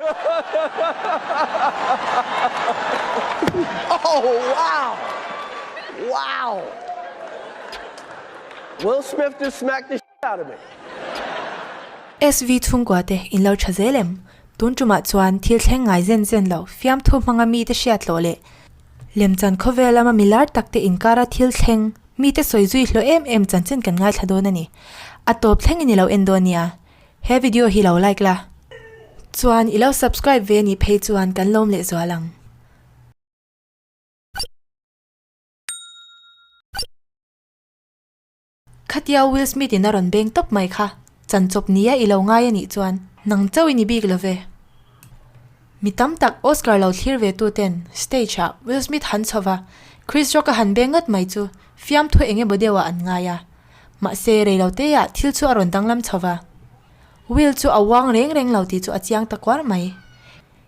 Oh wow! Wow! Will Smith just smacked the shit out of me. SV chhungkua te in lo tha zel em? Tun tumah chuan thil thleng ngai zen zen lo fiamthu hmanga mite hriat loh leh lemchan khawvel lama milar tak te inkara thil thleng mite sawi zui hlawh em em chanchin kan ngaithla dawn a ni. A tawp thlengin i lo en dawn nia. He video hi lo like la. Chuan i lo subscribe ve nih phei chuan kan lawm leh zual ang. Khatia Will Smith in a rawn beng tawp mai kha chanchawp nia i lo ngai a nih chuan nang chauh i ni bik lo ve. Mi tam tak Oscar lo thlir ve tu ten stage ah Will Smith han chho va, Chris Rock a han beng ngawt mai chu fiamthu eng emaw deuh ah an ngai a. Mahse, reiloteah thil chu a rawn danglam chho va. Will chu a uang reng reng lo tih chu a chiang ta kuar mai.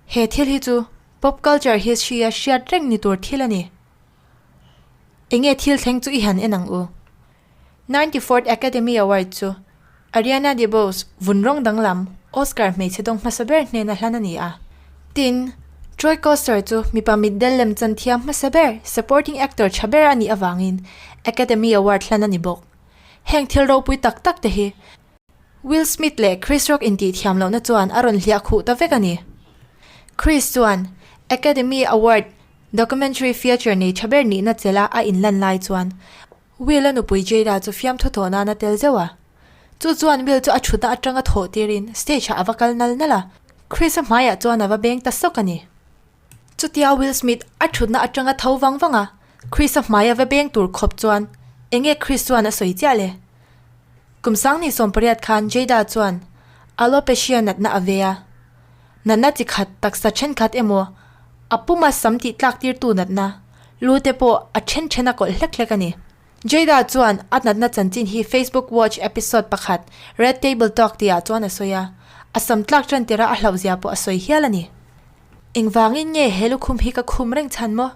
He thil hi chu pop culture history-a hriat reng ni tur thil a ni. Enge thil thleng chu i han en ang u. 94th Academy Award chu Ariana DeBose vun rawng danglam Oscar hmeichhe dawng hmasa ber hnena hlan a ni a. Tin, Troy Kotsur chu mipa mitdel lemchan thiam hmasa ber, supporting actor tha ber a nih avangin Academy Award hlan a ni bawk. Heng thil ropui tak tak te hi Will Smith leh Chris Rock intih thiam lohna chuan a rawn hliah khuh ta vek a ni. Chris chuan Academy Award Documentary Feature nei tha ber nihna chelha a inlan lai chuan Will-a nupui Jada chu fiamthu tawh nan a tel zeuh a. Chu chuan Will chu a thutna atanga thawh tirin stage ah a va kal nal nal a, Chris-a hmaiah chuan a va beng ta sawk a ni. Chutia Will Smith a thutna atanga tho vang vang a, Chris-a hmai a va beng tur khawp chuan enge Chris chuan a sawi chiah le? Kum sangni 18 khan Jada chuan alopecia natna a ve a, natna chi khat taksa thenkhat emaw a puma sam tih tlak tirtu natna lu te pawh a then then a kawlh hlek hlek a ni. Jada chuan a natna chanchin hi Facebook Watch episode pakhat Red Table Talk tihah chuan a sawi a, a sam tlak tan tira a hlauhzia pawh a sawi hial a ni. Engvangin nge he lukhum hi ka khum reng chhan maw?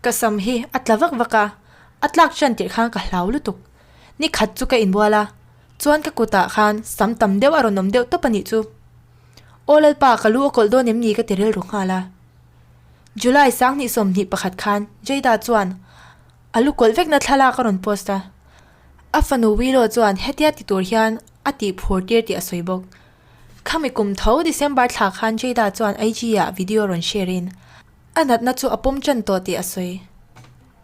Ka sam hi a tla vak vak a, a tlak tan tirh khan ka hlau lutuk. Ni khat chu ka inbual a, chuan ka kutah khan sam tam deuh a rawn awm deuh tawp a nih chu. Aw Lalpa, ka lu a kawlh dawn em ni ka ti rilru nghal a. July 2021 khan Jada chuan A lu kawlh vekna thlalak a rawn post a, a fanu Willow chuan hetia ti tur hian a tih phur tir tih a sawi bawk. Khami kum tho December thla khan Jada chuan IG ah video rawn share in a natna chu a pawm tan tawh tih a sawi.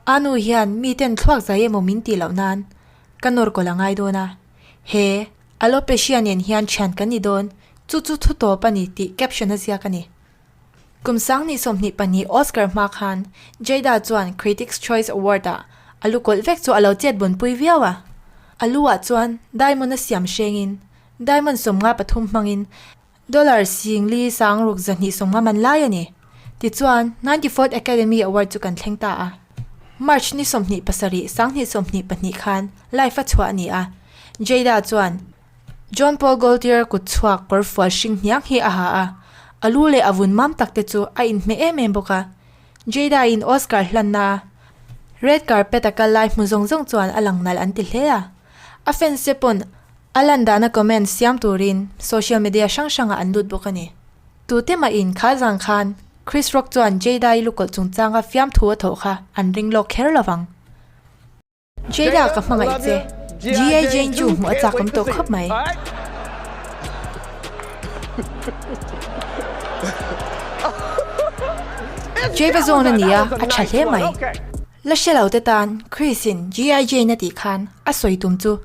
A nu hian miten thluak zai emaw min tih loh nan ka nawr kawlh a ngai dawn a, he alopecia nen hian thian kan ni dawn, chu chu thu tawp a ni tih caption a ziak a ni. Kum 2022 Oscar hma khan Jada chuan Critics Choice Award-ah a lu kawlh vek chu a lo chet bunpui viau a. A lu-ah chuan diamond a siam hrengin diamond 53 hmangin dollar singli sangruk 250 man lai a ni. Tichuan, 94th Academy Award chu kan thleng ta a. March ni 27, 2022 khan live a chhuah a ni a. Jada chuan John Paul Gaultier kut chhuak kawr fual hring hniang hi a ha a, a lu leh a vun mam tak te chu a inhmeh em em bawk a. Jada in Oscar hlanna a red carpet a kal lai hmu zawng zawng chuan a lang nalh an ti hle a. A fans te pawn a lan dahna comment siam turin social media hrang hrangah an lut bawk a ni. Tute mah in kha zang khan Chris Rock chuan Jada i lukawlh chungchanga fiamthu a thawh kha an ring lawk kher lo vang. Jada ka hmangaih che. G.I. Jane chu hmuh a chak awm tawh khawp mai. Jay va zawn a ni a, a tha hle mai. La hre lo te tan Chris in G.I. Jane a tih khan a sawi tum chu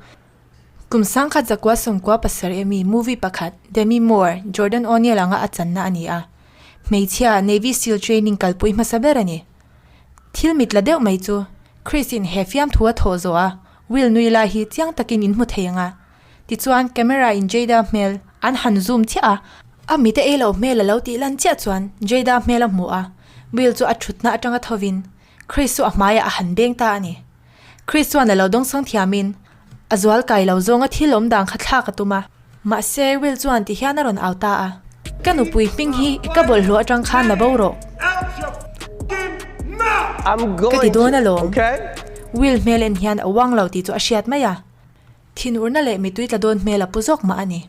kum 1997 ami movie pakhat Demi Moore, Jordan O'Neill anga a channa a ni a. Hmeichhia Navy Seal training kalpui hmasa ber a ni. Thil mit la deuh mai chu Chris in he fiamthu a thawh zawh a, Will nui lai hi chiang takin in hmu thei ang a. Tichuan camera in Jada hmel an han zoom chiah a, a mite ei lo hmel a lo tih lan chiah chuan Jada hmel a hmu a, Will chu a thutna atanga thovin Chris chu a hmaiah a han beng ta a ni. Chris chuan a lo dawngsang thiamin a zual kai lo zawnga thil awm dan kha thlak a tum a, mahse Will chuan ti hian a rawn au ta a, Ka nupui hming hi i ka bawlhhlawh atang khan la bo rawh. Ka ti dawn alawm. Will hmel en hian a uang lo tih chu a hriat mai a, thinurna leh mitui tla dawn hmel a pu zawk mah a ni.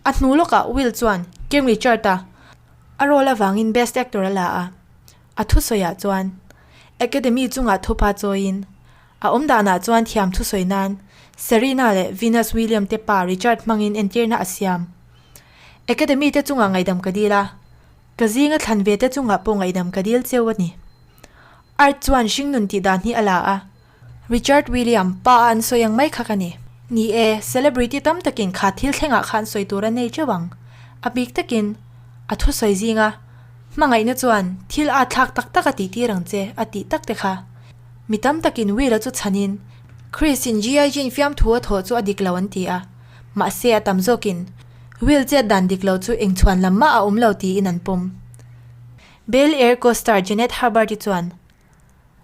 A hnu lawkah Will chuan King Richard-a. A role avangin Best Actor a la a, a thusawiah chuan Academy chungah thupa chawiin a awm danah chuan thiam thusawi nan Serena leh Venus William te pa Richard hmangin entirna a siam. Academy te chungah ngaihdam ka dil a, ka zinga thlan ve te chungah pawh ngaihdam ka dil cheu a ni. Art chuan hringnun tih dan hi a la a, Richard William, pa a an sawi ang mai kha ka ni. Ni e, celebrity tam takin kha thil thlengah khan sawi tur a nei teuh ang. A bik takin, a thusawi zinga hmangaihna chuan thil a thlak tak tak a tih tir ang che a tih tak te kha. Mi tam takin Will-a chu chhanin, Chris-in GI Jane fiamthu a thawh chu a dik lo an ti a, mahse a tam zawkin Will chet dan dik lo chu eng chhuan lam mah a awm lo tiin an pawm. Bel Air co-star Janet Hubbard-i chuan,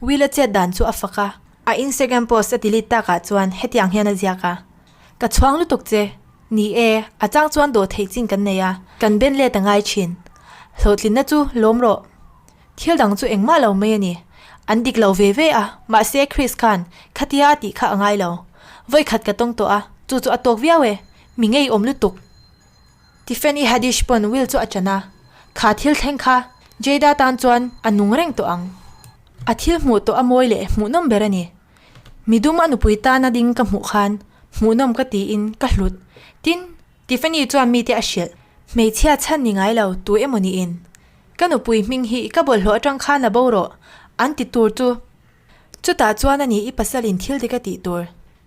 Will-a chet dan chu a fak a, a Instagram post a delete takah chuan hetiang hian a ziak a, Ka chhuang lutuk che. Ni e, a chang chuan dawh theih chin kan nei a, kan ben let a ngai thin. Hlawhtlinna chu lawm rawh. Thil dang chu engmah lo mai a ni. An dik lo ve ve a, mahse Chris khan khatia a tih kha a ngai lo. Vawikhat ka tawng tawh a, chu chu a tawk viau e. Mi ngeiawm lutuk. Tiffany Haddish pawn Will chu a chan a, Kha thil thleng kha Jada tan chuan a nung reng tawh ang. A thil hmuh tawh a mawi leh hmuhnawm ber a ni. Midum a nupui tana ding ka hmuh khan hmuhnawm ka tiin ka hlut. Tin, Tiffany chuan mite a hrilh. Hmeichhia chhan ni ngai lo tu emaw niin. Ka nupui hming hi ka bawlhhlawh atang khan a bo rawh an ti tur chu. Chutah chuan a ni i pasalin thil dik a tih tur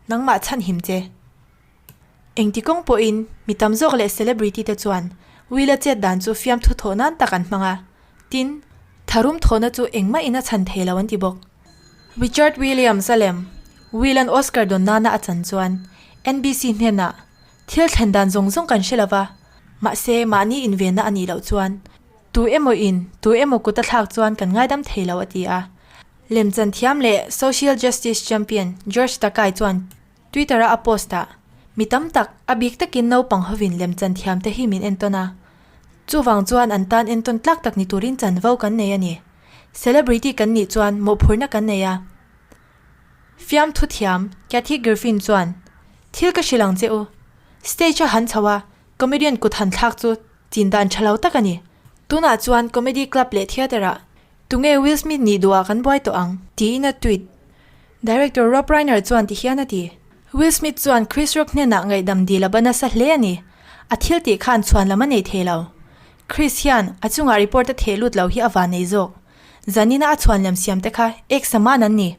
nangmah chhan him che. Engti kawng pawhin mi tam zawk leh celebrity te chuan Will-a chet dan chu fiamthu thawh nan tak an hmang a, tin, tharum thawhna chu engmah in a chhan thei lo an ti bawk. Richard Williams a lem, Will-a'n Oscar dawn nana a chan chuan NBC hnenah thil thlen dan zawng zawng kan hre lo va, mahse mahni invenna a nih loh chuan tu emaw in tu emaw kut a thlak chuan kan ngaidam thei lo a ti a. Lemchan thiam leh social justice champion George Takei chuan Twitter-a a post-ah, Mi tam tak, a bik takin naupang hovin lemchan thiamte hi min entawn a. Chuvang chuan an tan entawn tlak tak ni turin chanvo kan nei a ni. Celebrity kan nih chuan mawhphurhna kan nei a. Fiamthu thiam Kathy Griffin chuan, Thil ka hrilh ang che u. Stage-a han chho a, comedian kut han thlak chu chin dan tha lo tak a ni. Tunah chuan comedy club leh theatre-ah tunge Will Smith nih duhah kan buai tawh ang? Tiin a tweet. Director Rob Reiner chuan ti hian a ti. Will Smith chuan Chris Rock hnenah ngaihdam dil a ba nasa hle a ni. A thil tih khan chhuan lam a nei thei lo. Chris hian a chungah report a theh lut lo hi a van nei zawk. Zanina a chhuan lam siam te kha ek saman an ni.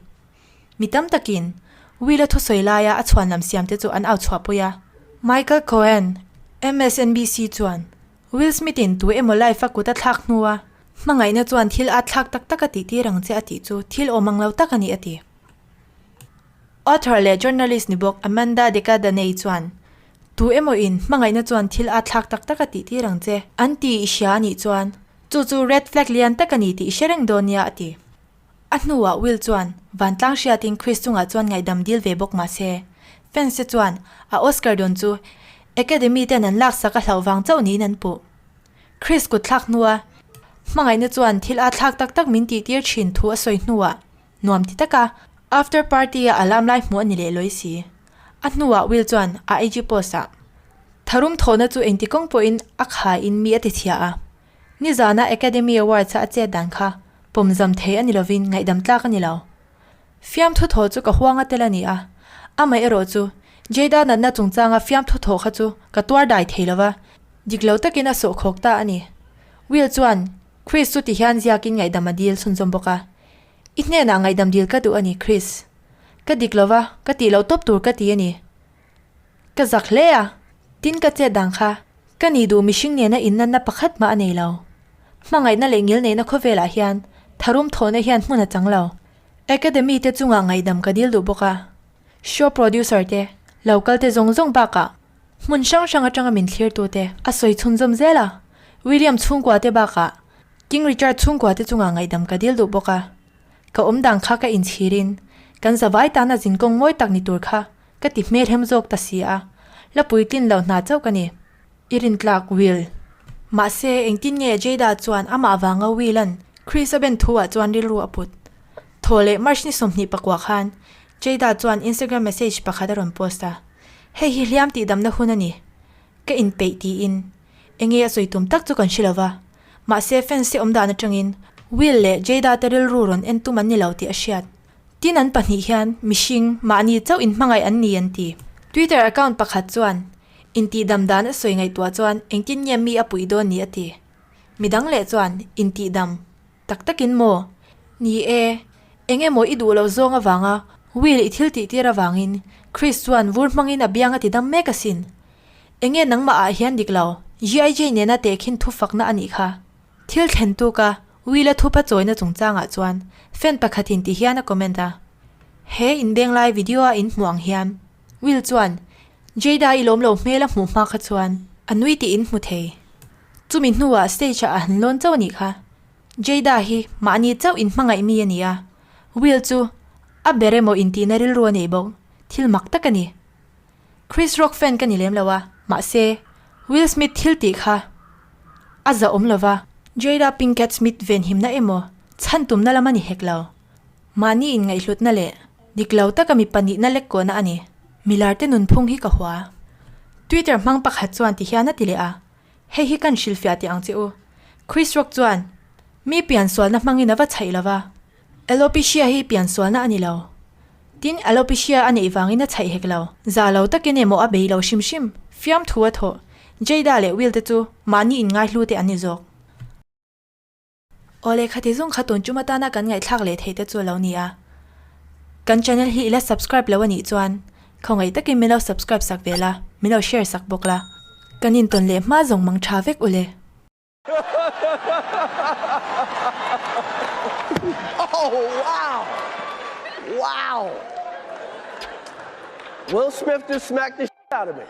Mi tam takin Will-a thusawi laia a chhuan lam siam te chu an au chhuahpui a. Michael Cohen, MSNBC chuan Will Smith-in tu emaw life a kut a thlak hnua hmangaihna chuan thil a thlak tak tak a tih tir ang che a tih chu thil awm ang lo tak a ni a ti. Author leh journalist ni bawk Amanda Decadaney chuan tu emaw in hmangaihna chuan thil a thlak tak tak a tih tir ang che an ti i hria a nih chuan chu chu red flag lian tak a ni tih i hre reng dawn nia a ti. A hnuah Will chuan vantlang hriatin Chris chungah chuan ngaihdam dil ve bawk mah se, fans te chuan a Oscar dawn chu Academy ten an laksak a hlauh vang chauh niin an puh. Chris kut thlak hnua hmangaihna chuan thil a thlak tak tak min tihtir thin thu a sawi hnuah nuam ti taka after party a alarm lai hmuh a ni leh lawi si. A hnuah Will chuan a IG post ah tharum thawhna chu engti kawng pawhin a khaiin mi a ti chhia a. Nizana Academy Awards-a a chet dan kha pawmzam thei a ni lovin ngaihdam tlak a ni lo. Fiamthu thaw chu ka huang a tel a ni a, amah erawh chu Jada natna chungchanga fiamthu thaw kha chu ka tuar dai thei lova, dik lo takin a sawhkhawk ta a ni. Will chuan Chris chu tihian ziakin ngaihdam a dil chhunzawm bawk a, I hnenah ngaihdam dil ka duh a ni Chris. Ka dik lova, ka tih loh tawp tur ka ti a ni. Ka zak hle a, tin ka chet dan kha ka nih duh mihring nena innanna pakhat mah a nei lo. Hmangaihna leh ngilneihna khawvelah hian tharum thawhna hian hmun a chang lo. Academy te chungah ngaihdam ka dil duh bawk a, show producer te, lo kal te zawng zawng bakah hmun hrang hrang atanga min thlirtu te a sawi chhunzawm zel a, William chhungkua te bakah King Richard chhungkua te chungah ngaihdam ka dil duh bawk a, ka awmdan kha ka inchhirin kan zavai tana zinkawng mawi tak ni tur kha Ka ti hmelhem zawk ta si a, la puitlin lo hna chauh ka ni. I rintlak, Will. Mahse, engtin nge Jada chuan amah vanga Will-a'n Chris a ben thu ah chuan rilru a put? Thaw leh March ni 24 khan Jada chuan Instagram message pakhat a rawn post a, Hei hi hliam tihdamna hun a ni. Ka inpeih tiin. Enge a sawi tum tak chu kan hre lo va. Mahse fans te awmdan atangin Will leh Jada te rilru rawn en tum an ni lo tih a hriat. Tin an pahnih hian mihring mahni chauh inhmangaih an ni an ti. Twitter account pakhat chuan intihdam dan a sawi ngaihtuah chuan engtin nge mi a puih dawn ni a ti. Midang leh chuan intihdam tak takin maw? Ni e, eng emaw i duh loh zawng avanga Will i thil tih tir avangin Chris chuan vur hmangin a biang a ti dam mek asin. Enge nangmah ah hian dik lo, GIJ nena tehkhin thu fakna a nih kha. Thil thlen tuka Will-a thupa chawina chungchangah chuan fan pakhatin ti hian a comment a, He inbeng lai video-a in hmuh ang hian Will chuan Jada i lawm lo hmel a hmuh hma kha chuan a nui tih in hmu thei. Chumi hnuah stage-ah a han lawn chauh a nih kha. Jada hi mahni chauh in hmangaih mi a ni a, Will chu a ber emaw intihna rilru a nei bawk, thil mak tak a ni. Chris Rock fan ka ni lem lo a, mahse Will Smith thil tih kha a zah awm lo va. Jada Pinkett Smith venhimna emaw chhan tumna lam a ni hek lo. Mahni inngaihhlutna leh dik lo taka mi pahnihna lek kawhna a ni. Milar te nunphung hi ka hua. Twitter hmang pakhat chuan ti hian a ti leh a, Hei hi kan hrilhfiah teh ang che u. Chris Rock chuan mi piansualna hmangin a va chhaih lo va. Alopecia hi piansualna a ni lo. Tin, alopecia a neih vangin a chhaih hek lo. Za lo takin emaw a bei lo hrim hrim. Fiamthu a thawh. Jada leh Will te chu mahni inngaihlu te an ni zawk. Aw lehkha ti zung kha tun tum atana kan ngaihthlak leh theih te chu a lo ni a. Kan channel hi i la subscribe lo a nih chuan khawngaih takin min lo subscribe sak ve la, min lo share sak bawk la. Kan intawn leh hma zawng mang tha vek ule. Oh wow! Wow! Will Smith just smacked the out of me.